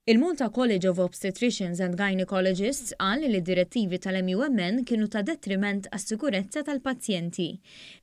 Il-Malta College of Obstetricians and Gynaecologists qal li d-direttivi tal-MUMN kienu ta' detriment għas-sikurezza tal-pazjenti.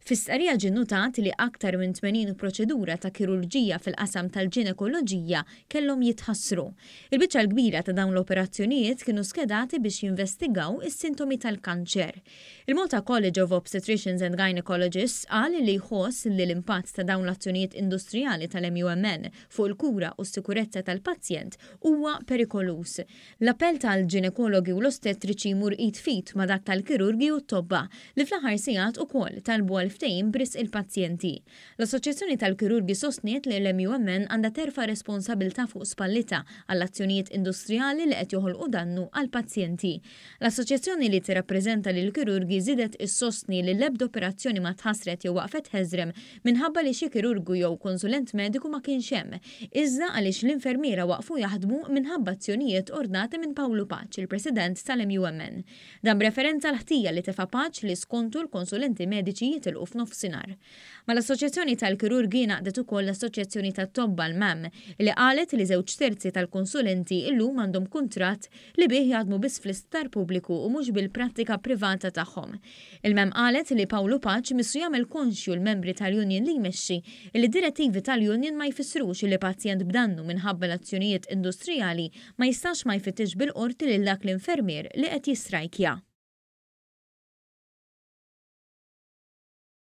Fi stqarrija ġie nnutat li aktar minn 80 proċedura ta' kirurġija fil-qasam tal-ġinekoloġija kellhom jitħassru. Il-biċċa l-kbira ta' dawn l-operazzjonijiet kienu skedati biex jinvestigaw is-sintomi tal-kanċer. Il-Malta College of Obstetricians and Gynaecologists qal li jħoss li l-impatt ta' dawn l-azzjonijiet industrijali tal-MUMN fuq il-kura u s-sikurezza tal-pazjent huwa perikoluż. L-appell tal-ġinekologi u l-ostetriċi jmur id f'id ma' dak tal-kirurgi u t-tobba li fl-aħħar sigħat ukoll talbu għal ftehim b'risq il-pazjenti. L-Assoċjazzjoni tal-Kirurgi sostniet li l-MUMN għandha terfa' responsabilità fuq spallitha għall-azzjonijiet industrijali li qed joħolqu dannu għall-pazjenti. L-assoċjazzjoni li tirrappreżenta lill-kirurgi żiedet issostni li l-ebda operazzjoni ma tħassret jew waqfet ħeżrem minħabba li xi kirurgu jew konsulent mediku ma kienx hemm, iżda għaliex l-infermiera waqfu jaħdmu minħabba azzjonijiet ordnati minn Pawlu Pace, il-President tal-MUMN. Dan b'referenza għall-ħtija li tefa' Pace li skontu l-konsulenti mediċi jitilqu f'nofsinhar. Mal-Assoċjazzjoni tal-Kirurgi ngħaqdet ukoll l-Assoċjazzjoni tat-Tobba, l-MAM, li qalet li żewġ terzi tal-konsulenti illum għandhom kuntratt li bih jaħdmu biss fl-isptar pubbliku u mhux bil-prattika privata tagħhom. Il-MEM qalet li Pawlu Pace missu jagħmel konxju l-membri tal-union li jmexxi illi d-direttivi tal-union ma jfissrux illi pazjent b'dannu minħabba l-azzjonijiet industrijali ma jistax ma jfittixx bil-qorti lil dak l-infermier li qed jistrajkja.